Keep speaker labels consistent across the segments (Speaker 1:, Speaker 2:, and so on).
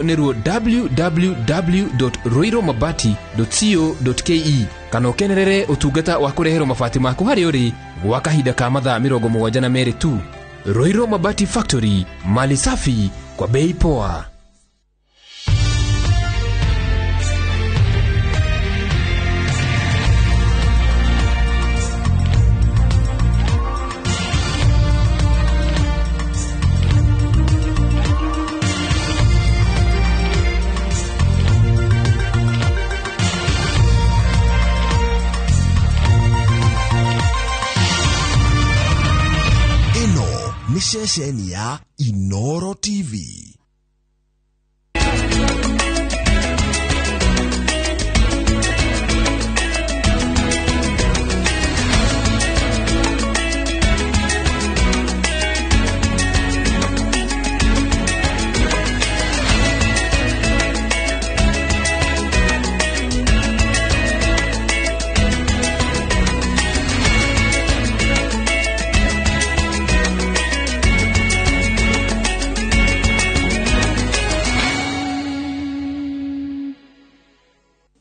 Speaker 1: Nĩruo www.ruirumabati.co.ke kana ũkenerere ũtungata wa kũreherwo mabati maku harĩa ũrĩ gwa kahinda ka mathaa 72 tu. Ruiru Mabati Factory, mali safi kwa bei poa.
Speaker 2: Ĩno nĩ ceceni ya Inoro TV.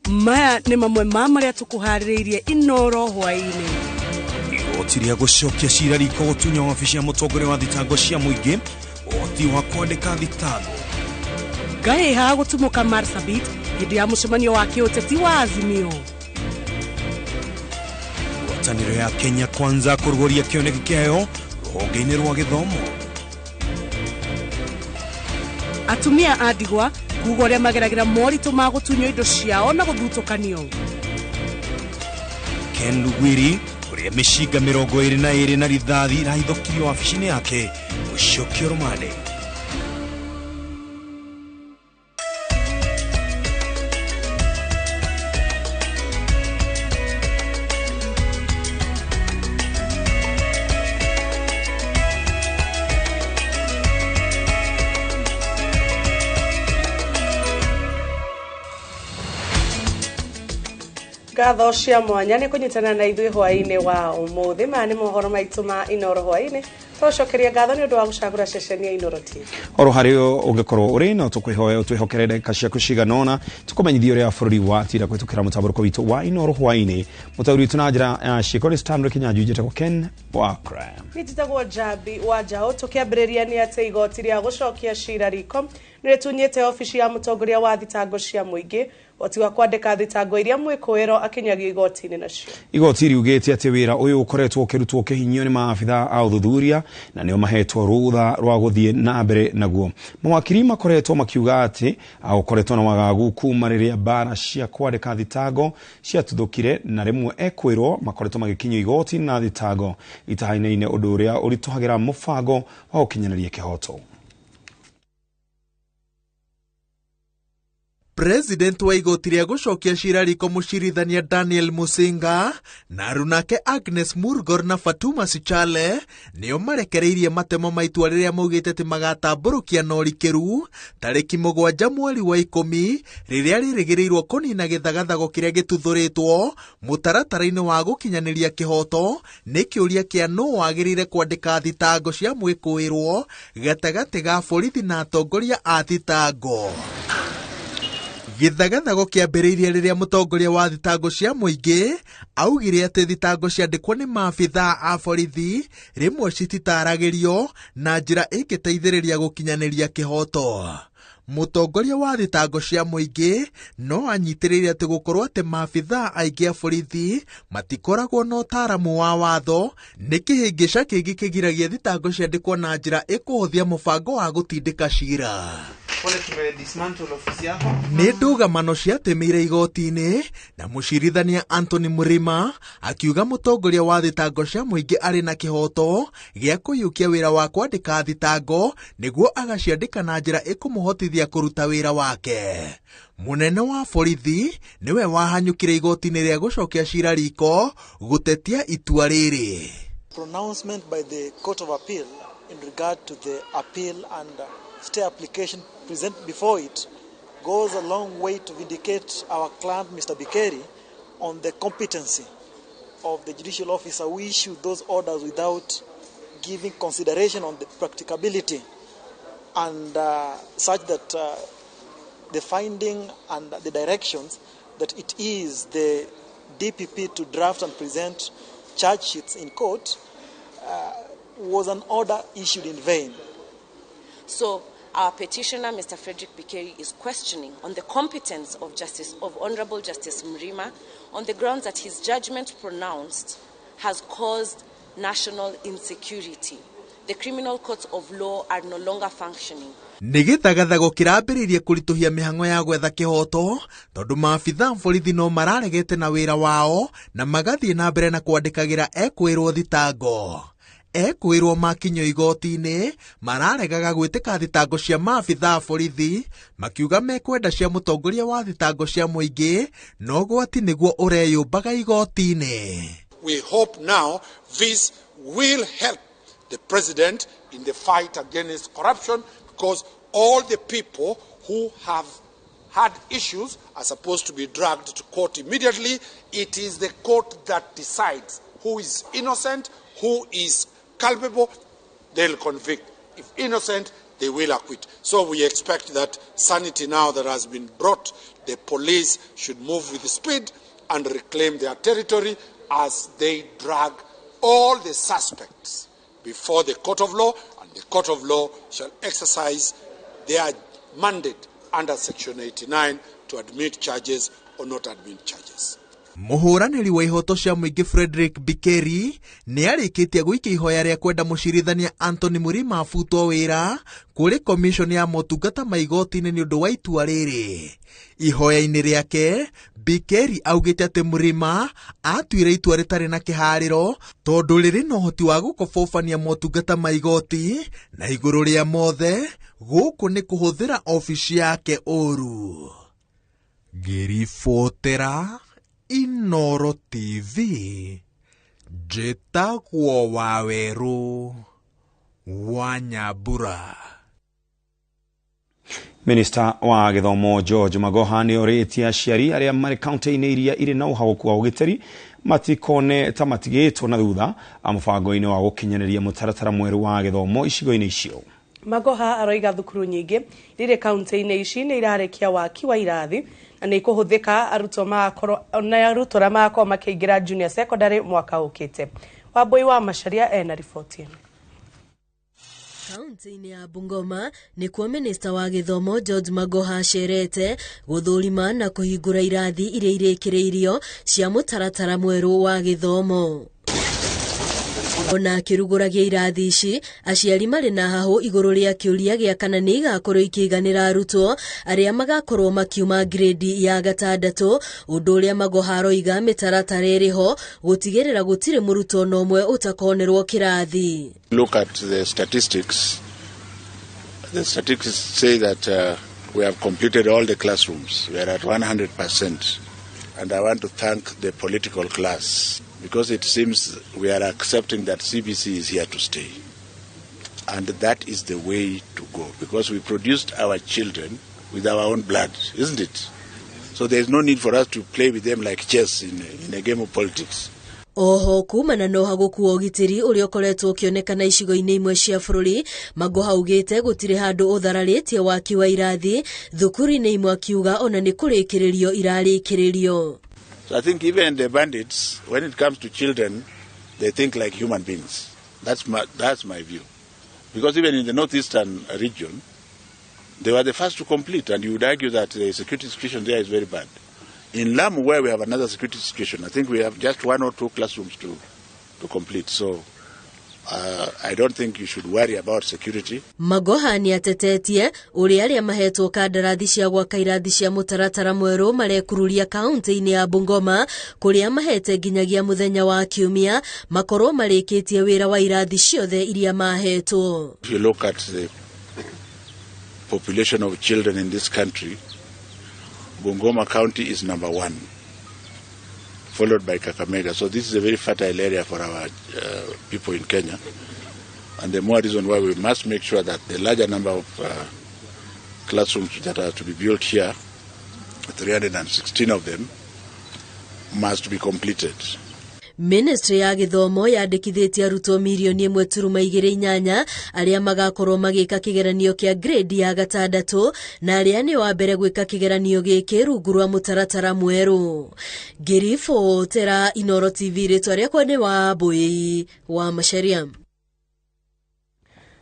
Speaker 3: Maya nĩ mamwe ma marĩa tũkũharĩrĩirie Inoro hwaĩ-inĩ.
Speaker 4: Igoti rĩa gũcokia cira riko gũtunya wabici ya mũtongoria wa thitango cia mũingĩ ũhoti wa kwandĩka thitango.
Speaker 3: Ngahĩha gũtumũka Marsabit hĩndĩ ya mũcemanio wa kĩũteti wa Azimio.
Speaker 4: Ngwatanĩro ya Kenya Kwanza kũrugũria kĩoneki kĩayo rũhonge-inĩ rwa gĩthomo.
Speaker 3: Atumia a ndigwa kuga ũrĩa mageragĩra moritũ ma gũtunywo indo ciao na gũthutũkanio.
Speaker 4: Ken Lugwiri ũrĩa mĩcinga 22 na rithathi irahithũkirio wabici-inĩ yake gũcokio rũmande.
Speaker 3: Ngatho cia mwanya nĩ kũnyitana na ithuĩ hwaĩ-inĩ wa ũmũthĩ. Maya nĩ mohoro maitũ ma Inoro hwaĩ-inĩ. Tũcokeria ngatho nĩ ũndũ wa gũcagũra ceceni ya Inoro TV.
Speaker 4: Oro harĩ ũngĩkorwo ũrĩ no tũkwĩhoya ũtwĩhokere ndagĩka ciaku cigana ũna tũkũmenyithie ũrĩa bũrũri watinda kũhĩtũkĩra mũtambũrũko witũ wa Inoro hwaĩ-inĩ. Mũtaũri witũ na njĩra ya ciĩko nĩ Stanley Kinyanjui, njĩtagwo Ken Wakra.
Speaker 3: Niĩ njĩtagwo Njambi wa Njaũ. Tũkĩambĩrĩria nĩ atĩ igoti rĩa gũcokia cira riko nĩ rĩtunyĩte obici ya mũtongoria wa thitango cia mũingĩ ũhoti wa kwandĩka thitango iria mwĩkũĩro akinyagio igoti-inĩ nacio.
Speaker 4: Igoti riugĩte atĩ wĩra ũyũ ũkoretwo ũkĩrutwo kĩhinyio nĩ maabitha a ũthuthuria na nĩo mahetwo rũtha rwa gũthiĩ na mbere naguo. Mawakiri makoretwo makiuga atĩ ũkoretwo na wagagu kuma rĩrĩa mbara cia kwandĩka thitango ciatuthũkire na rĩmwe ekwĩrwo makoretwo magĩkinyio igoti na thitango itahainaine, ũndũ ũrĩa ũritũhagĩra mũbango wa gũkinyanĩria kĩhoto.
Speaker 5: President wa igoti rĩa gũcokia cira riko mũcirithania Daniel Musinga na arunake Agnes Murgor na Fatuma Sichale nĩo marekereirie matemo ma itua rĩrĩa maugĩte atĩ magatambũrũkia na ũrikĩru tarĩki 7 mweri wa 10 rĩrĩa rĩrĩgĩrĩirwo kũnina gĩthagathago kĩrĩa gĩtuthũrĩtwo mũtaratara-inĩ wa gũkinyanĩria kĩhoto. Nĩ kĩũria kĩa nũ wagĩrĩire kwandĩka thitango cia mwĩkũĩrwo gatagatĩ ga borithi na atongoria a thitango. Gĩthagathago kĩambĩrĩirie rĩrĩa mũtongoria wa thitango cia mũingĩ augire atĩ thitango ciandĩkwo nĩ maabithaa a borithi rĩmwe cititaragĩrio na njĩra ĩngĩteithĩrĩria gũkinyanĩria kĩhoto. Mũtongoria wa thitango cia mũingĩ no anyitĩrĩire atĩ gũkorwo atĩ maabithaa aingĩ a borithi matikoragwo na ũtaaramu wa watho nĩ kĩhĩngĩca kĩngĩ kĩgiragia thitango ciandĩkwo na njĩra ĩkũhũthia mũbango wa gũtindĩka cira. Nĩ ndũgamano ciatĩmĩire igoti-inĩ na mũcirithania Anthony Murima akiuga mũtongoria wa thitango cia mũingĩ arĩ na kĩhoto gĩa kũiyũkia wĩra wa kwandĩka thitango nĩguo agaciandĩka na njĩra ĩkũmũhotithia kũruta wĩra wake. Mũnene wa borithi nĩwe wahanyũkire igoti-inĩ rĩa gũcokia cira riko gũtetia itua rĩrĩ.
Speaker 6: Pronouncement by the Court of Appeal in regard to the appeal and stay application present before it goes a long way to vindicate our client Mr. Bikeri on the competency of the judicial officer who issued those orders without giving consideration on the practicability and such that The finding and the directions that it is the DPP to draft and present charge sheets in court was an order issued in vain.
Speaker 7: So our petitioner, Mr. Frederick Bikeri, is questioning on the competence of Honorable Justice Mrima on the grounds that his judgment pronounced has caused national insecurity. The criminal courts of law are no longer functioning.
Speaker 5: Nĩ gĩthagathago kĩrambĩrĩria kũritũhia mĩhang'o ya gwetha kĩhoto tondũ maabitha borithi no mararegete na wĩra wao na magathiĩ na mbere na kwandĩkagĩra ekwĩrwo thitango. Ekwĩrwo makinyio igoti-inĩ mararegaga gwĩtĩka thitango cia maabitha borithi makiuga mekwenda cia mũtongoria wa thitango cia mũingĩ no gwati nĩguo ũreyũmbaga igoti-inĩ.
Speaker 8: We hope now this will help the president in the fight against corruption, because all the people who have had issues are supposed to be dragged to court immediately. It is the court that decides who is innocent, who is culpable. They'll convict. If innocent, they will acquit. So we expect that sanity now that has been brought, the police should move with speed and reclaim their territory as they drag all the suspects before the court of law, and the court of law shall exercise their mandate under Section 89 to admit charges or not admit charges.
Speaker 5: Mũhũranĩri wa ihoto cia mũingĩ Frederick Bikeri nĩ arĩkĩtie gũikia ihoya rĩa kwenda mũcirithania Anthony Mrima abutwo wĩra kũrĩ komishoni ya motungata ma igoti-inĩ nĩ ũndũ wa itua rĩrĩ. Ihoya-inĩ rĩake Bikeri augĩte atĩ Mrima atuire itua rĩtarĩ na kĩharĩro tondũ rĩrĩ na ũhoti wa gũkobobania motungata ma igoti na igũrũ rĩa mothe gũkũ nĩ kũhũthĩra obici yake ũru. Ngĩribotera Inoro TV, njĩtagwo Wawerũ wa Nyambura.
Speaker 4: Minista wa gĩthomo George Magoha nĩ orĩtie aciari arĩa marĩ kaunti-inĩ iria irĩ na ũhagũku wa ũgitĩri matikone ta matigĩtwo na thutha mũbango-inĩ wa gũkinyanĩria mũtaratara mwerũ wa gĩthomo icigo-inĩ icio.
Speaker 3: Magoha aroiga thukuru nyingĩ rĩrĩ kaunti-inĩ ici nĩ irarĩkia waki wa irathi na nĩ ikũhũthĩka arutwo arĩa magakorwo makĩingĩra junior secondary mwaka ũkĩte. Wambui wa Macharia ena riboti ĩno.
Speaker 9: Kaunti-inĩ ya Bungoma nĩkuo minista wa gĩthomo George Magoha acerete gũthũrima na kũhingũra irathi iria irĩkĩrĩirio cia mũtaratara mwerũ wa gĩthomo. Ona akĩrugũragia irathi ici, aciari marĩ na hahũ igũrũ rĩa kĩũria gĩa kana nĩ igakorwo ikĩiganĩra arutwo arĩa magakorwo makiuma grade ya gatandatũ, ũndũ ũrĩa Magoha aroiga mĩtaratara ĩrĩho gũtigĩrĩra gũtirĩ mũrutwo na ũmwe ũtakonerwo kĩrathi.
Speaker 8: Look at the statistics. The statistics say that we have completed all the classrooms. We are at 100%. And I want to thank the political class, because it seems we are accepting that CBC is here to stay. And that is the way to go, because we produced our children with our own blood, isn't it? So there is no need for us to play with them like chess in a game of politics.
Speaker 9: Oho kumana na ũhagũku wa ũgitĩri ũrĩa ũkoretwo ũkĩonekana icigo-inĩ imwe cia bũrũri, Magoha augĩte gũtirĩ handũ ũthararĩtie waki wa irathi thukuru-inĩ imwe, akiuga ona nĩ kũrĩkĩrĩrio irarĩkĩrĩrio.
Speaker 8: So I think even the bandits, when it comes to children, they think like human beings. That's my view. Because even in the northeastern region, they were the first to complete, and you would argue that the security situation there is very bad. In Lamu, where we have another security situation, I think we have just 1 or 2 classrooms to complete. So I don't think you should worry about security.
Speaker 9: Magoha nĩ atetetie ũrĩa arĩa mahetwo kandarathi cia gwaka irathi cia mũtaratara mwerũ marekururia kaunti-inĩ ya Bungoma kũrĩa mahete nginyagia mũthenya wa kiumia makorwo marĩkĩtie wĩra wa irathi ciothe iria mahetwo.
Speaker 8: If you look at the population of children in this country, Bungoma County is number 1, followed by Kakamega. So this is a very fertile area for our people in Kenya. And the more reason why we must make sure that the larger number of classrooms that are to be built here, 316 of them, must be completed.
Speaker 9: Ministry ya gĩthomo yandĩkithĩtie arutwo mirioni 1.28 arĩa magakorwo magĩka kĩgeranio kĩa grade ya 6 na arĩa nĩ wa mbere gwĩka kĩgeranio gĩkĩ rungu rwa mũtaratara mwerũ. Ngĩribotera Inooro TV, rĩtwa rĩakwa nĩ Wambui wa Macharia.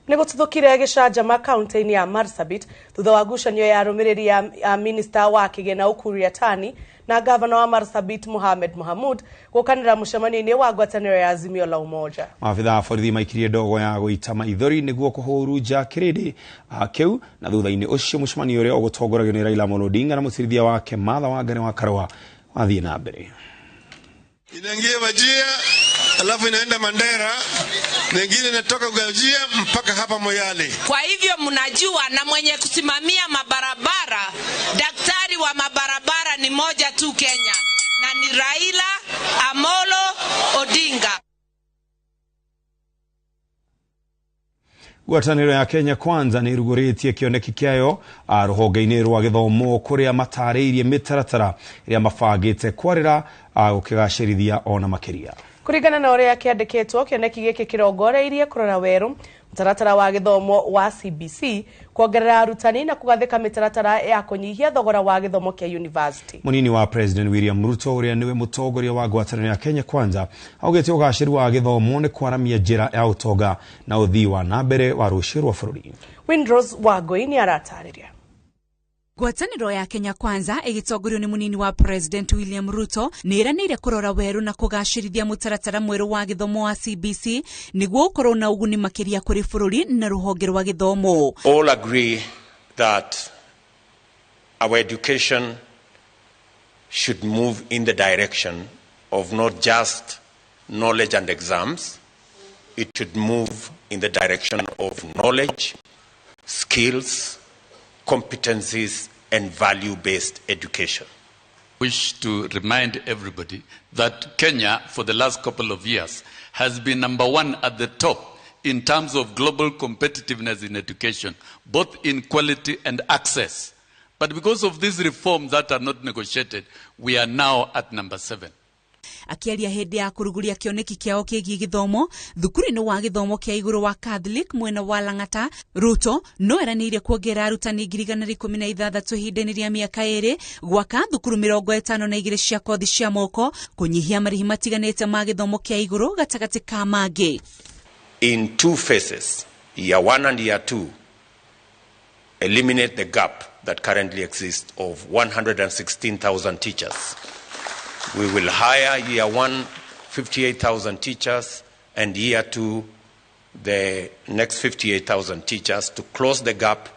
Speaker 3: Nĩ gũtuthũkire gĩcanjama kaunti-inĩ ya Marsabit thutha wa ngucanio ya arũmĩrĩri ya minista wa kĩgĩna Ukur Yatani na gavana wa Marsabit Mohamed Mohamud gũkanĩra mũcemanio-inĩ wa ngwatanĩro ya Azimio la Umoja.
Speaker 4: Maabitha a borithi maikirie ndogo ya gũita maithori nĩguo kũhurunja kĩrĩndĩ kĩu, na thutha-inĩ ũcio mũcemanio ũrĩa ũgũtongoragio nĩ Raila Amolo Odinga na mũcirithia wake Martha Wangari wa Karũa wathiĩ na mbere.
Speaker 10: Inaingia Wajir, alafu inaenda Mandera, nyingine inatoka Gajia mpaka hapa Moyale.
Speaker 11: Kwa hivyo mnajua, na mwenye kusimamia mabarabara, daktari wa mabarabara ni moja tu Kenya, na ni Raila Amolo Odinga.
Speaker 4: Ngwatanĩro ya Kenya Kwanza nĩ ĩrugũrĩtie kĩoneki kĩayo rũhonge-inĩ rwa gĩthomo kũrĩa matarĩirie mĩtaratara ĩrĩa mabangĩte kwarĩra gũkĩgacĩrithia ona makĩria.
Speaker 3: Kũringana na ũrĩa kĩandĩkĩtwo, kĩoneki gĩkĩ kĩrongoreirie kũrora werũ mũtaratara wa gĩthomo wa CBC, kuongerera arutani na kũgathĩka mĩtaratara ya kũnyihia thogora wa gĩthomo kĩa university.
Speaker 4: Mũnini wa President William Ruto ũrĩa nĩwe mũtongoria wa ngwatanĩro ya Kenya Kwanza augĩte ũgacĩru wa gĩthomo nĩ kwaramia njĩra ya ũtonga na ũthii wa na mbere wa rũciũ rwa bũrũri.
Speaker 3: Windrose Wangũi nĩ aratarĩria.
Speaker 12: Ngwatanĩro ya Kenya Kwanza ĩgĩtongorio nĩ mũnini wa President William Ruto nĩ ĩranĩire kũrora werũ na kũgacĩrithia mũtaratara mwerũ wa gĩthomo wa CBC nĩguo ũkorwo na ũguni makĩria kũrĩ bũrũri na rũhonge rwa gĩthomo.
Speaker 13: All agree that our education should move in the direction of not just knowledge and exams, it should move in the direction of knowledge, skills, competencies and value-based education.
Speaker 14: Wish to remind everybody that Kenya, for the last couple of years, has been number one at the top in terms of global competitiveness in education, both in quality and access. But because of these reforms that are not negotiated, we are now at number 7.
Speaker 12: Akiaria hĩndĩ ya kũrugũria kĩoneki kĩao kĩgiĩ gĩthomo thukuru-inĩ wa gĩthomo kĩa igũrũ wa Catholic mwena wa Lang'ata, Ruto no eranĩire kuongerera arutani 116 ihinda-inĩ rĩa mĩaka 2, gwaka thukuru 52 cia kothi cia moko, kũnyihia marĩhi matiganĩte ma gĩthomo kĩa igũrũ gatagatĩ ka mangĩ.
Speaker 13: In 2 phases, year 1 and year 2, eliminate the gap that currently exists of 116,000 teachers. We will hire year 1, 58,000 teachers, and year 2, the next 58,000 teachers to close the gap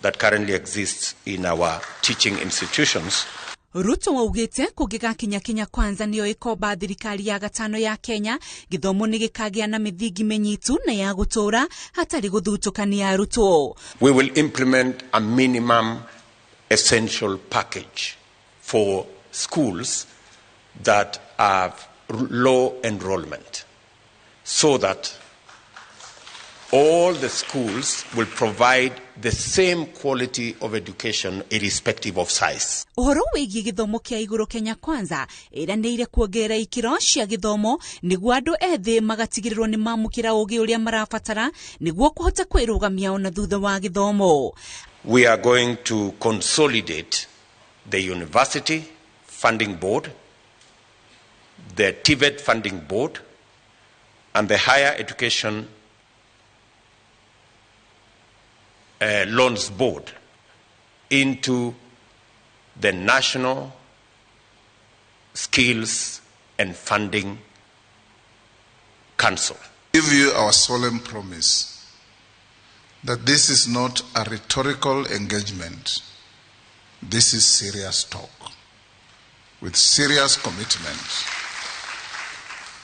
Speaker 13: that currently exists in our teaching institutions.
Speaker 12: Ruto augĩte kũngĩgakinya Kenya Kwanza nĩyo ĩkomba thirikari ya gatano ya Kenya, gĩthomo nĩ gĩkagĩa na mĩthingi mĩnyitu na ya gũtũũra hatarĩ gũthutũkania arutwo.
Speaker 13: We will implement a minimum essential package for schools that have low enrollment, so that all the schools will provide the same quality of education irrespective of size.
Speaker 12: Ũhoro wĩgiĩ gĩthomo kĩa igũrũ Kenya Kwanza ĩranĩire kuongerera ikĩro cia gĩthomo nĩguo andũ ethĩ magatigĩrĩrwo nĩ mamũkĩra ũgĩ ũrĩa marabatara nĩguo kũhota kwĩrũgamia ona thutha wa gĩthomo.
Speaker 13: We are going to consolidate the University Funding Board, the TVET Funding Board, and the Higher Education Loans Board into the National Skills and Funding Council.
Speaker 15: Give you our solemn promise that this is not a rhetorical engagement. This is serious talk with serious commitment.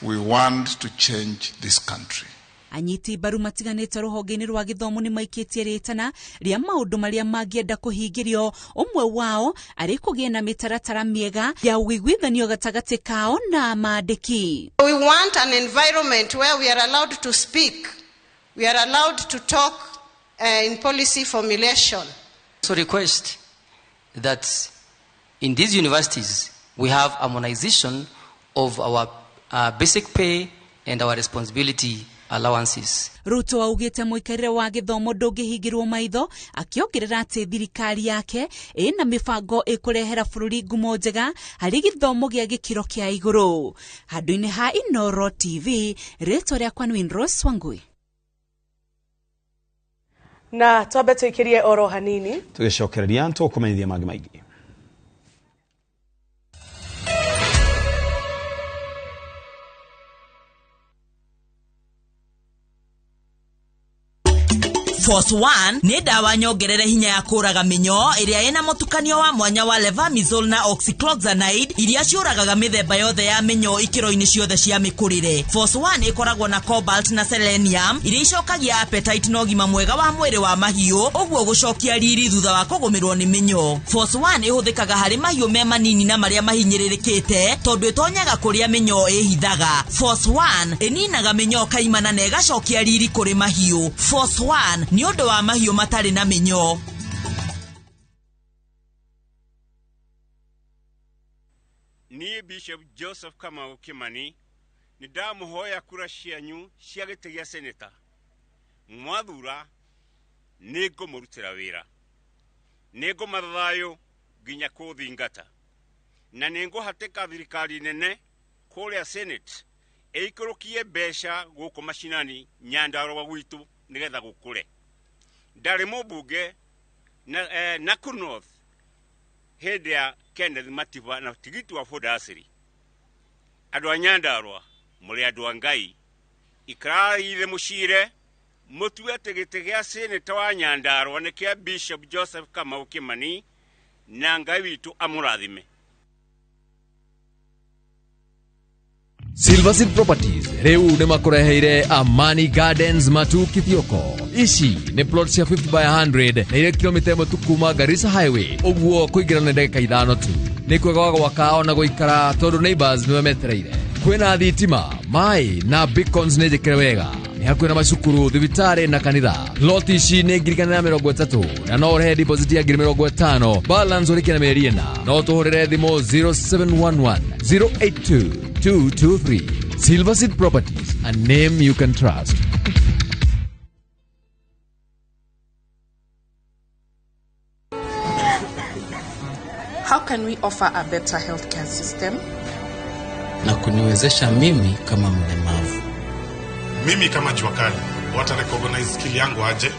Speaker 15: We want to change this country.
Speaker 12: Anyiti mbaru matiganĩte rũhonge-inĩ rwa gĩthomo nĩ maikĩtie rĩtana rĩa maũndũ marĩa mangĩenda kũhingĩrio, ũmwe wao arĩ kũgĩa na mĩtaratara mĩega ya ũiguithanio gatagatĩ kao na maandĩki.
Speaker 16: We want an environment where we are allowed to speak, we are allowed to talk in policy formulation.
Speaker 17: So request that in these universities we have harmonization of our basic pay and our responsibility allowances.
Speaker 12: Ruto augite muikarire wa githomo ndungihingirwo maitho, akiongerera ati thirikari yake ina mibango ikurehera bururi ngumo njega hari githomo gia gikiro kia iguru. Handu-ini ha Inoro TV, ritwa riakwa ni Rose Wangui.
Speaker 3: Na twambe tuikirie oro hanini
Speaker 4: tugicokereria ntukumenyithia mangi maingi.
Speaker 18: Force 1 nĩ ndawa nyongerere hinya ya kũraga mĩnyoo ĩrĩa ĩna mũtukanio wa mwanya wa levamisole na oxycloxanide iria ciũragaga mĩthemba yothe ya mĩnyoo ikĩro-inĩ ciothe cia mĩkũrĩre. Force 1 ĩkoragwo na cobalt na selenium iria icokagia appetite na ũgima mwega wa mwĩrĩ wa mahiũ, ũguo gũcokia riri thutha wa kũgũmĩrwo nĩ mĩnyoo. Force 1 ĩhũthĩkaga harĩ mahiũ me manini na marĩa mahinyĩrĩrĩkĩte tondũ ĩtonyaga kũrĩa mĩnyoo ĩhithaga. Force 1 ĩninaga mĩnyoo kaimana na ĩgacokia riri kũrĩ mahiũ. Force 1 ni ũndũ wa mahiũ matarĩ na mĩnyoo.
Speaker 19: Niĩ Bishop Joseph Kamau Kimani nĩ ndamũhoya kura cianyu cia gĩtĩ gĩa seneta. Mwathura nĩ ngũmũrutĩra wĩra, nĩ ngũmatha thayũ nginya kũthingata, na nĩ ngũhatĩka thirikari nene kũrĩa Senate ĩikũrũkie mbeca gũkũ macinani Nyandarũa gwitũ nĩgetha gũkũre. Ndarĩ mũmbunge na Nakuru North hĩndĩ ya Kenneth Matiba na tigiti wa Ford Asiri. Andũ a Nyandarũa mũrĩ andũ a Ngai, ikarai mũcire mũtue atĩ gĩtĩ gĩa seneta wa Nyandarũa nĩ kĩa Bishop Joseph Kamau Kimani, na Ngai witũ amũrathime.
Speaker 20: Silver Seed Properties riu nĩ makũreheire Amani Gardens Matu Kithioko. Ici nĩ plot cia 50 by 100 na irĩ kilomita ĩmwe tu kuma Garissa Highway, ũguo kũingĩra nĩ ndagĩka 5 tu. Nĩ kwega wa gwaka ona gũikara tondũ neighbors nĩwe metereire. Kwĩna thitima, maĩ na beacons nĩ njĩkĩre wega. Nĩ hakuhĩ na macukuru, thibitarĩ na kanitha. Plot ici nĩ 130,000 na no ũrĩhe deposit ya 50,000, balance ũrĩkie na mĩeri ĩna. No tũhũrĩre thimũ 0711 082 223. Silver Seed Properties, a name you can trust.
Speaker 21: How can we offer a better healthcare system?
Speaker 22: Na kuniwezesha mimi kama mlemavu.
Speaker 23: Mimi kama jua kali, wata recognize skill yangu aje?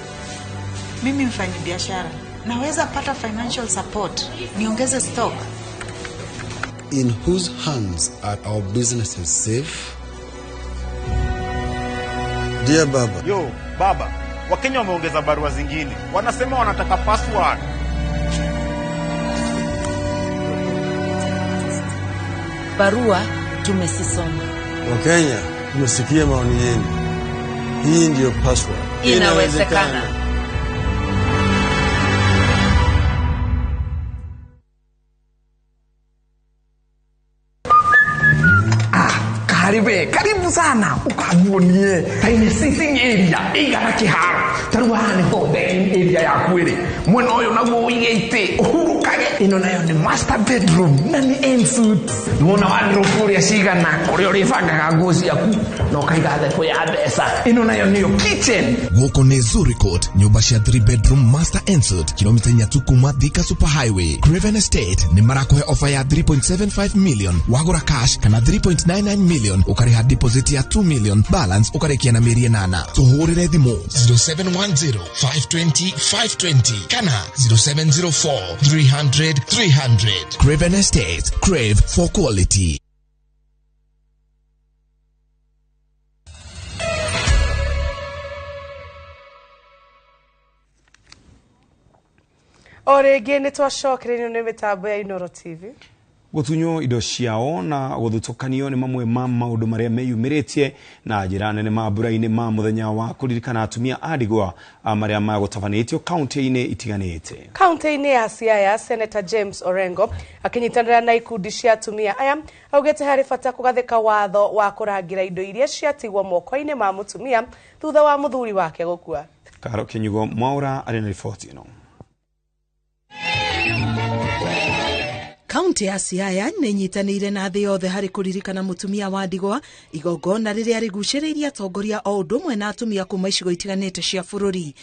Speaker 24: Mimi mfanyabiashara, naweza pata financial support, niongeze stock.
Speaker 25: In whose hands are our businesses safe? Dear Baba.
Speaker 26: Yo, Baba, Wakenya wameongeza barua zingine. Wanasema wanataka password.
Speaker 7: Barua tumesisoma.
Speaker 25: Wakenya, tumesikia maoni yenu. Hii ndio password.
Speaker 11: Inawezekana.
Speaker 27: Karibu, karibu sana ukaguonie taine sitting area igana kiharo taru haha niho dining area yaku iri mwena uyu naguo uige ite uhurukage ino nayo ni master bedroom na ni en suite niwona wardrobe uria cigana kuria uribangaga nguo ciaku na ukaiga thebũ ya mbeca ino nayo niyo kitchen.
Speaker 2: Guku ni Zuri Court, nyumba cia 3 bedroom master en suite kilomita 4 tu kuma Thika Super Highway. Craven Estate ni marakuhe offer ya 3.75 million wagura cash kana 3.99 million ukariha deposit ya 2 million balance ukarikia na mĩeri 8. Tuhurire thimu 0710 520 520 kana 0704 300 300. Craven Estate, crave for quality.
Speaker 3: O rĩngĩ nĩ twacokereirio nĩ mĩtambo ya Inoro TV.
Speaker 4: Gũtunywo indo ciao na gũthutũkanio nĩ mamwe ma maũndũ marĩa meyumĩrĩtie na njĩra nene mambura-inĩ ma mũthenya wa kũririkana atumia a ndigwa marĩa magũtabanĩtio kaunti-inĩ itiganĩte.
Speaker 3: Kaunti-inĩ ya Siaya, Senator James Orengo akĩnyitanĩra na ikundi cia atumia aya augĩte harĩ bata kũgathĩka watho wa kũrangĩra indo iria ciatigwo moko-inĩ ma mũtumia thutha wa mũthuri wake gũkua.
Speaker 4: Karo Kinyugo Mwaura arĩ na riboti ĩno.
Speaker 1: Kaunti ya Siaya nĩ ĩnyitanĩire na thĩ yothe harĩ kũririkana mũtumia wa ndigwa, igongona rĩrĩa rĩgucĩrĩirie atongoria o ũndũ ũmwe na atumia kuma icigo itiganĩte cia bũrũri.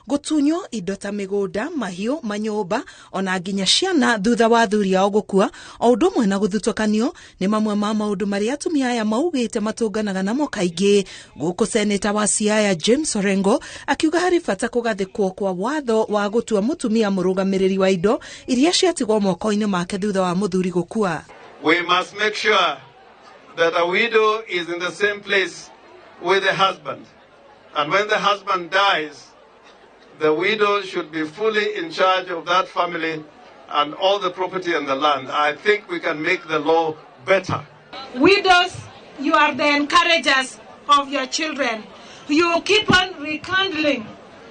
Speaker 1: Gũtunywo indo ta mĩgũnda, mahiũ, manyũmba ona nginya ciana thutha wa athuri ao gũkua o ũndũ ũmwe na gũthutũkanio nĩ mamwe ma maũndũ marĩa atumia aya maugĩte matũnganaga namo kaingĩ. Gũkũ seneta wa Siaya James Orengo akiuga harĩ bata kũgathĩkwo kwa watho wa gũtua mũtumia mũrũgamĩrĩri wa indo iria ciatigwo moko-inĩ make thutha wa mũthuri gũkua.
Speaker 5: We must make sure that a widow is in the same place with the husband, and when the husband dies, the widow should be fully in charge of that family and all the property and the land. I think we can make the law better.
Speaker 6: Widows, you are the encouragers of your children. You keep on rekindling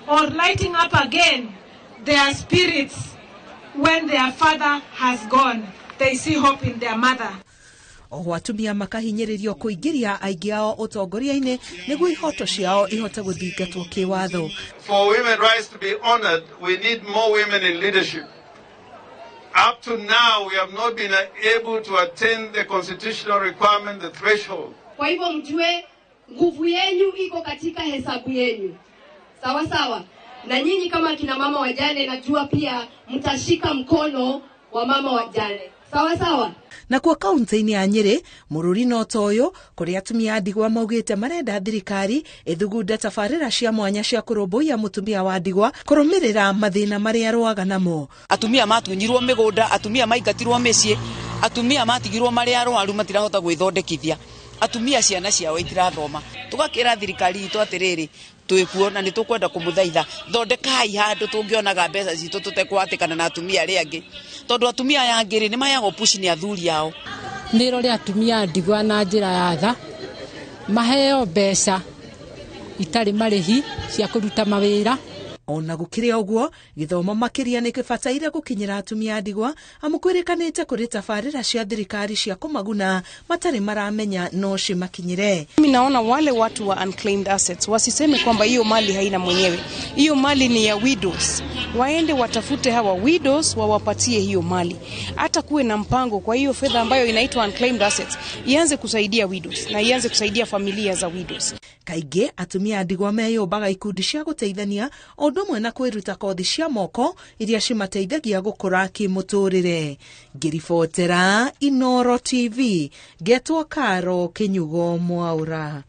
Speaker 6: or lighting up again their spirits when their father has gone. They see hope in their mother.
Speaker 1: Oho atumia makahinyĩrĩrio kũingĩria aingĩ ao ũtongoria-inĩ nĩguo ihoto ciao ihote gũthingatwo kĩwatho.
Speaker 5: For women's rights to be honored, we need more women in leadership. Up to now, we have not been able to attain the constitutional requirement, the threshold.
Speaker 8: Kwa hivyo mjue nguvu yenyu iko katika hesabu yenyu. Sawa sawa. Na nyinyi kama kina mama wajane, najua pia mtashika mkono wa mama wajane. Sawa sawa.
Speaker 1: Nakuo kaunti-inĩ ya Nyĩrĩ mũrũri no ta ũyũ kũrĩa atumia a ndigwa maugĩte marenda thirikari ĩthugunde tabarĩra cia mwanya cia kũrũmbũiya mũtumia wa ndigwa kũrũmĩrĩra mathĩna marĩa arũaga namo.
Speaker 9: Atumia matunyirwo mĩgũnda, atumia maingatirwo mĩciĩ, atumia matigirwo marĩ arwaru matirahota gwĩthondekithia, atumia ciana ciao itirathoma. Tũgakĩra thirikari itũ atĩrĩrĩ, twĩkuo na nĩ tũkwenda kũmũthaitha, thondekai handũ tũngĩonaga mbeca citũ tũtekwatĩkana na atumia arĩa angĩ, tondũ atumia aya angĩ rĩ nĩ maheagwo push nĩ athuri ao.
Speaker 10: Nĩ rore atumia a ndigwa na njĩra ya tha, maheo mbeca itarĩ marĩhi cia kũruta mawĩra.
Speaker 1: Ona gũkĩrĩ ũguo, gĩthomo makĩria nĩ kĩbataire gũkinyĩra atumia a ndigwa amu kwĩrĩkanĩte kũrĩ tabarĩra cia thirikari cia kũmaguna matarĩ maramenya no cimakinyĩre.
Speaker 14: Mimi naona wale watu wa unclaimed assets wasiseme kwamba hiyo mali haina mwenyewe. Hiyo mali ni ya widows. Waende watafute hawa widows wawapatie hiyo mali. Hata kuwe na mpango kwa hiyo fedha ambayo inaitwa unclaimed assets ianze kusaidia widows na ianze kusaidia familia za widows.
Speaker 1: Kaingĩ atumia a ndigwa meyũmbaga ikundi cia gũteithania o ũndũ ũmwe na kwĩruta kothi cia moko iria cimateithagia gũkũra kĩmũtũrĩre. Ngĩribotera Inoro TV, ngetwo Karo Kĩnyugo Mwaũra.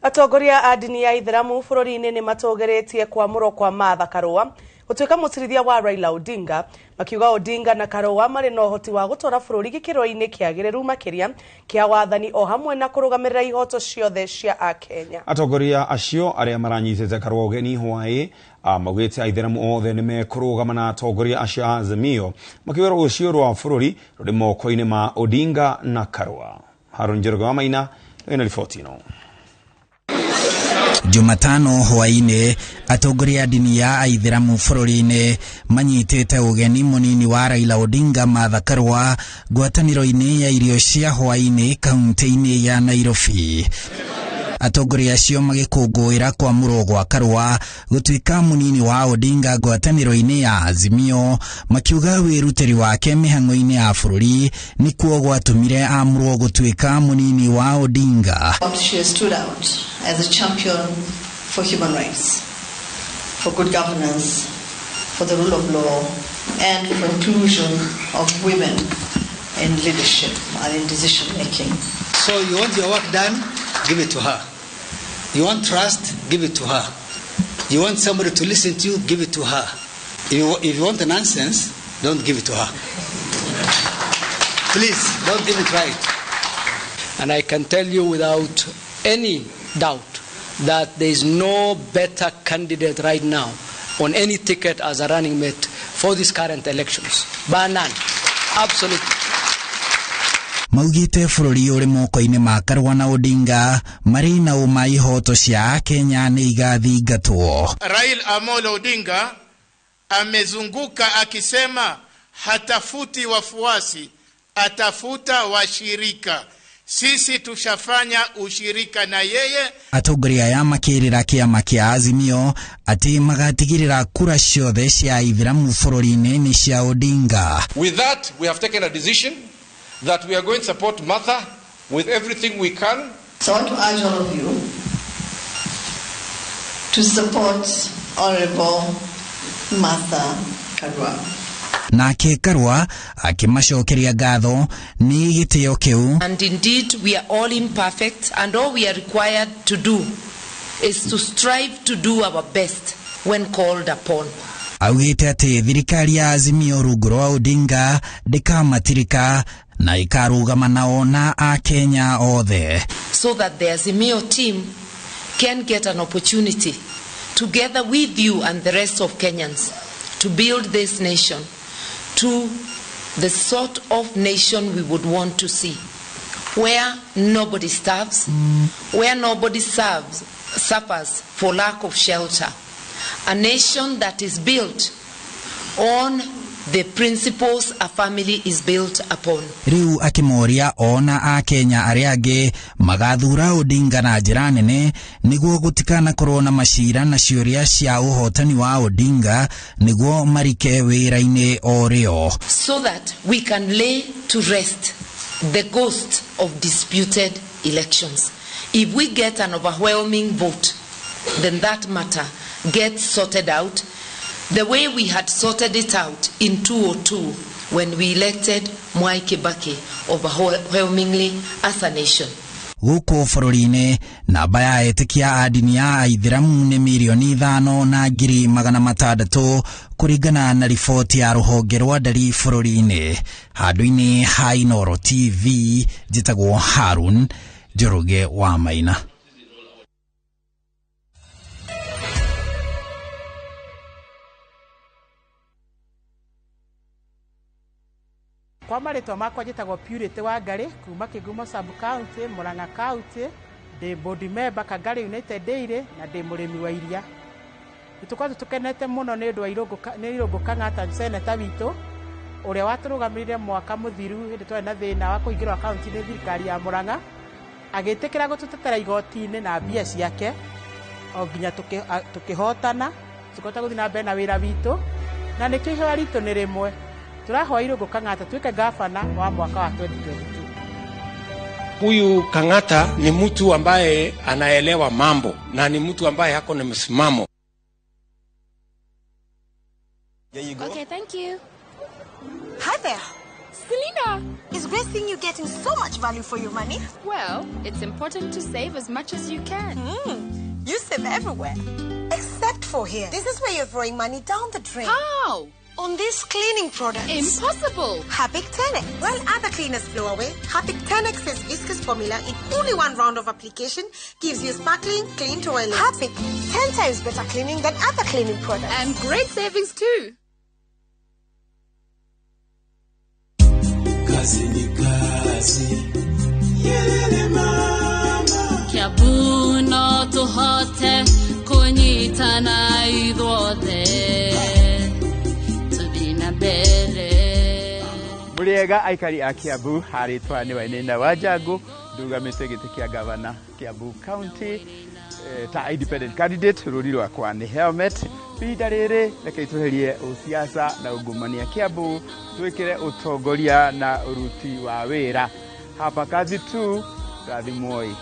Speaker 3: Atongoria a ndini ya Ithĩramu bũrũri-inĩ nĩ matũgĩrĩtie kwamũrwo kwa Martha Karũa gũtuĩka mũcirithia wa Raila Odinga, makiuga Odinga na Karũa marĩ na ũhoti wa gũtwara bũrũri gĩkĩro-inĩ kĩagĩrĩru makĩria kĩa wathani o hamwe na kũrũgamĩrĩra ihoto ciothe cia Akenya.
Speaker 4: Atongoria acio arĩa maranyitĩte Karũa ũgeni hwaĩ maugĩte aithĩramu othe nĩ mekũrũgama na atongoria acio a Azimio, makiuga rũciũ rwa bũrũri rũrĩ moko-inĩ ma Odinga na Karũa. Harun Njoroge wa Maina ena riboti ĩno.
Speaker 28: Jumatano hwaĩ-inĩ atongoria a ndini ya aithĩramu bũrũri-inĩ manyitĩte ũgeni mũnini wa Raila Odinga Martha Karũa ngwatanĩro-inĩ ya irio cia hwaĩ-inĩ kaunti-inĩ ya Nairobi. Atongoria acio magĩkũngũĩra kwamũrwo gwa Karũa gũtuĩka mũnini wa Odinga ngwatanĩro-inĩ ya Azimio, makiuga wĩrutĩri wake mĩhang'o-inĩ ya bũrũri nĩkuo gwatũmire amũrwo gũtuĩka mũnini wa Odinga.
Speaker 29: She has stood out as a champion for human rights, for good governance, for the rule of law, and for inclusion of women in leadership and in decision making.
Speaker 30: So you want your work done? Give it to her. You want trust? Give it to her. You want somebody to listen to you? Give it to her. If you want the nonsense, don't give it to her. Please, don't even try it.
Speaker 31: And I can tell you without any doubt that there is no better candidate right now on any ticket as a running mate for these current elections. Bar none. Absolutely.
Speaker 28: Maugĩte bũrũri ũrĩ moko-inĩ ma Karũa na Odinga marĩ na ũma ihoto cia Akenya nĩ igathingatwo.
Speaker 32: Raila Amolo Odinga amezunguka akisema hatafuti wafuasi, atafuta washirika. Sisi tushafanya ushirika na yeye.
Speaker 28: Atongoria aya makĩrĩra kĩama kĩa Azimio atĩ magatigĩrĩra kura ciothe cia aithĩramu bũrũri-inĩ nĩ cia Odinga.
Speaker 12: With that, we have taken a decision that we are going to support Martha with everything we can.
Speaker 29: So I want to urge all of you to support Honorable Martha Karua.
Speaker 28: Nake Karua akĩmacokeria ngatho nĩ gĩtĩo kĩu.
Speaker 11: And indeed we are all imperfect, and all we are required to do is to strive to do our best when called upon.
Speaker 28: Augĩte atĩ thirikari ya Azimio rungu rwa Odinga ndĩkamatirika na ĩkarũgama nao na Akenya othe.
Speaker 11: So that the Azimio team can get an opportunity together with you and the rest of Kenyans to build this nation to the sort of nation we would want to see, where nobody starves, where nobody suffers for lack of shelter, a nation that is built on the principles a family is built upon.
Speaker 28: Rĩu akĩmoria ona Akenya arĩa angĩ magathura Odinga na njĩra nene nĩguo gũtikanakorwo na macira na ciũria cia ũhotani wa Odinga nĩguo marike wĩra-inĩ o rĩo.
Speaker 11: So that we can lay to rest the ghost of disputed elections. If we get an overwhelming vote, then that matter gets sorted out the way we had sorted it out in 2002 when we elected Mwai Kibaki overwhelmingly as a nation.
Speaker 28: Gũkũ bũrũri-inĩ namba ya etĩkia a ndini ya aithĩramu nĩ 5,600,000 kũringana na riboti ya rũhonge rwa ndari bũrũri-inĩ. Handũ-inĩ ha Inooro TV njĩtagwo Harun Njoroge wa Maina.
Speaker 13: Kwa marĩtwa makwa njĩtagwo Purity Wangari kuma Kĩgumo sub county, Murang'a county, ndĩ board member Kangari United Dairy na ndĩ mũrĩmi wa iria. Nĩtũkoretwo tũkenete mũno nĩ ũndũ wa Irũngũ Kang'ata seneta witũ ũrĩa watũrũgamĩrĩire mwaka mũthiru hĩndĩ twarĩ na thĩna wa kũhingĩrwo akaunti nĩ thirikari ya Murang'a, agĩtĩkĩra gũtũtetera igoti-inĩ na mbia ciake o nginya tũkĩhotana, tũkĩhota gũthiĩ na mbere na wĩra witũ, na nĩkĩo ihoya ritũ nĩ rĩmwe. Tũrahoya Irũngũ Kang'ata tuĩke gavana wa mwaka wa 2022.
Speaker 15: Huyu Kang'ata ni mtu ambaye anaelewa mambo na ni mtu ambaye hako na msimamo.
Speaker 16: Okay, thank you.
Speaker 17: Hi there.
Speaker 16: Selena!
Speaker 17: It's great seeing you getting so much value for your money.
Speaker 16: Well, it's important to save as much as you can.
Speaker 17: You save everywhere, except for here. This is where you're throwing money down the drain.
Speaker 16: How?
Speaker 17: On these cleaning products.
Speaker 16: Impossible!
Speaker 17: Harpic 10X. While other cleaners blow away, Harpic 10X's viscous formula in only one round of application gives you sparkling, clean toilet. Harpic, 10 times better cleaning than other cleaning products.
Speaker 16: And great savings too.
Speaker 18: Kazi ni kazi. Yelele mama.
Speaker 19: Kiambu no tũhote kũnyitana ithuothe.
Speaker 20: Mũrĩega aikari a Kiambu, harĩtwa nĩ Wainaina wa Njangu, ndugamĩte gĩtĩ kĩa gavana Kiambu County ta independent candidate. Rũri rwakwa nĩ helmet. Ihinda rĩrĩ reke tweherie ũsiasa na ungumania Kiambu, twĩkĩre ũtongoria na ũruti wa wĩra. Hapa kazi tu, rathimwoi.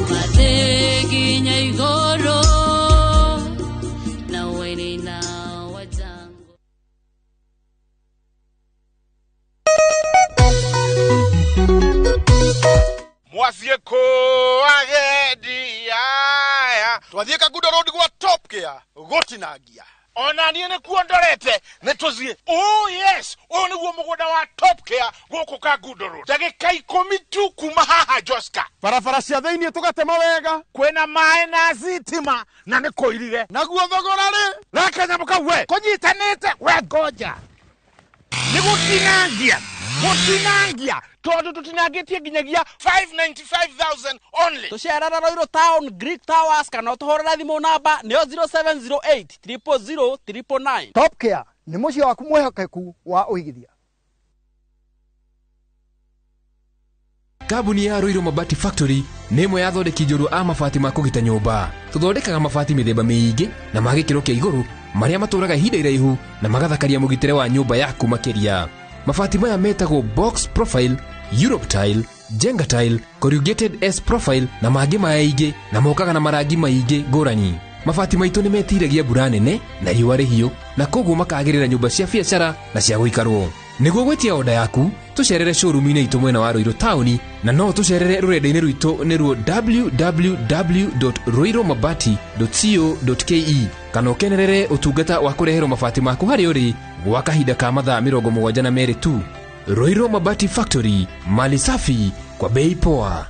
Speaker 19: Mathĩ nginya igũrũ na Wainaina wa Njangu.
Speaker 32: Mwathiĩ kũ agendi aya? Twathiĩ Kangundo Road gwa Top Care gũtinangia. Ona niĩ nĩkuo ndorete, nĩ tũthiĩ. Oh yes, ũyũ nĩguo mũgũnda wa Top Care gũkũ Kangundo Road. Ndagĩka 10 tu kuma haha Joska.
Speaker 5: Barabara cia thĩiniĩ tũgatema wega.
Speaker 32: Kwĩna maĩ na thitima na nĩ kũirige.
Speaker 5: Naguo thogora rĩ?
Speaker 32: Reke nyamũ kau we. Kũnyitanĩte we ngoja. Nĩ gũtinangia. Gũtinangia. Tondũ tũtinangĩtie nginyagia 595,000 only.
Speaker 21: Tũcerera Royal Town, Greek Towers kana ũtũhũrĩre thimũ namba nĩyo 0708 000 999.
Speaker 22: Top Care nĩ mũciĩ waku mwĩhokeku wa ũigithia.
Speaker 2: Kambuni ya Ruiru Mabati Factory nĩ ĩmwe ya athondeki njorua a mabati ma kũgita nyũmba. Tũthondekaga mabati mĩthemba mĩingĩ na ma gĩkĩro kĩa igũrũ marĩa matũraga ihinda iraihu na magathakaria mũgitĩre wa nyũmba yaku makĩria. Mabati maya metagwo box profile, Europe tile, Jenga tile, corrugated S profile na mangĩ maingĩ na mokaga na marangi maingĩ ngũrani. Mabati maitũ nĩ metiragia mbura nene na riũa rĩhiũ na koguo makagĩrĩra nyũmba cia biacara na cia gũikarwo. Nĩguo gwĩtia oda yaku tũcerere showroom-inĩ itũ mwena wa Ruiru taũni na no tũcerere rũrenda-inĩ rwitũ nĩruo www.ruirumabati.co.ke kana ũkenerere ũtungata wa kũreherwo mabati maku harĩa ũrĩ gwa kahinda ka mathaa 72 tu. Ruiru Mabati Factory, mali safi kwa bei poa.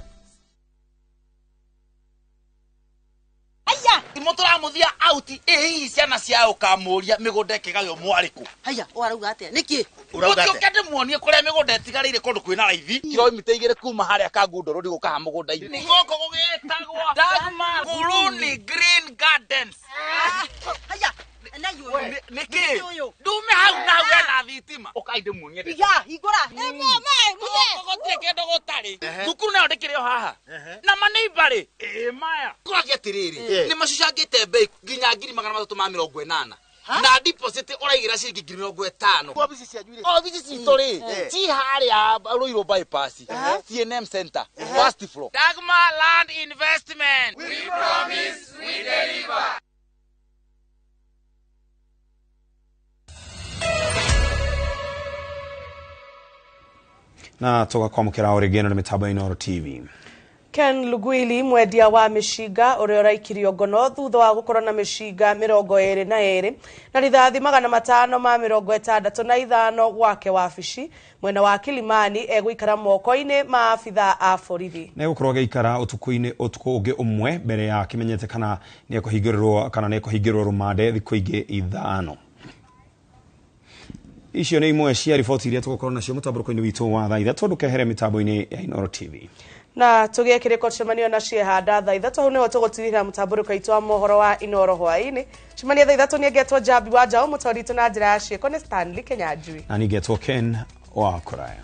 Speaker 21: Mũtũramuthia auti ĩ hihi ciana cia ũkamũria mĩgũnda ĩkĩgaywo mwarĩkũ.
Speaker 6: Haya, ũrauga atĩa? Nĩkĩ?
Speaker 21: Ũtuĩke ndĩmuonie kũrĩa mĩgũnda ĩtigarĩire kũndũ kwĩna raithi kilomita 2 kuma harĩa Kangundo Road gũka mũgũnda-inĩ. Nĩ gũkũ gũgĩtagwo Dagmar Kuluni Green Gardens.
Speaker 6: Haya, na yũ.
Speaker 21: Nĩkĩ? Ndume hau na hau hena thitima. Ũkai ndĩmuonie.
Speaker 6: Iga, hingũra.
Speaker 21: Gũkũ gũtirĩ kĩndũ gũtarĩ. Thukuru nayo ndĩkĩrĩ o haha. Na maneiba rĩ, ĩ maya. Kũragia atĩrĩrĩ, nĩ macucangĩte mbei nginya 380,000. Na deposit ũraigĩra ciringi 50,000. Obici cianyu rĩ? Obici citũ rĩ, ci harĩa Ruiru bypass, CNM Center, first floor. Dagmar Land Investment. We promise, we deliver.
Speaker 4: Na tũgakwamũkĩra o rĩngĩ na mĩtambo ya Inooro TV.
Speaker 3: Ken Lugwili mwendia wa mĩcinga ũrĩa ũraikirio ngono thutha wa gũkorwo na mĩcinga 22 na rithathi 565 gwake wabici mwena wa Kilimani egũikara moko-inĩ ma abithaa a borithi.
Speaker 4: Na egũkorwo agĩikara ũtukũ ũngĩ ũmwe mbere ya akĩmenyete kana nĩ ekũhingĩrwo rũmande thikũ ingĩ 5. Icio nĩ imwe cia riboti iria tũgũkorwo nacio mũtambũrũko-inĩ witũ wa thaa 3 ndũkehere mĩtambo-inĩ ya Inooro TV.
Speaker 3: Na tugie kiriko cemanio na ciehanda thaa 3 hau niho tugutirira mutamburuko itu wa mohoro wa Inooro hwaini. Cemania thaa 3 niegetwo Jambi wa Njao mutoritũ na njira ya ciĩko nĩ Stanley Kenyanjui
Speaker 4: na ningetwo Ken wa Kuraya.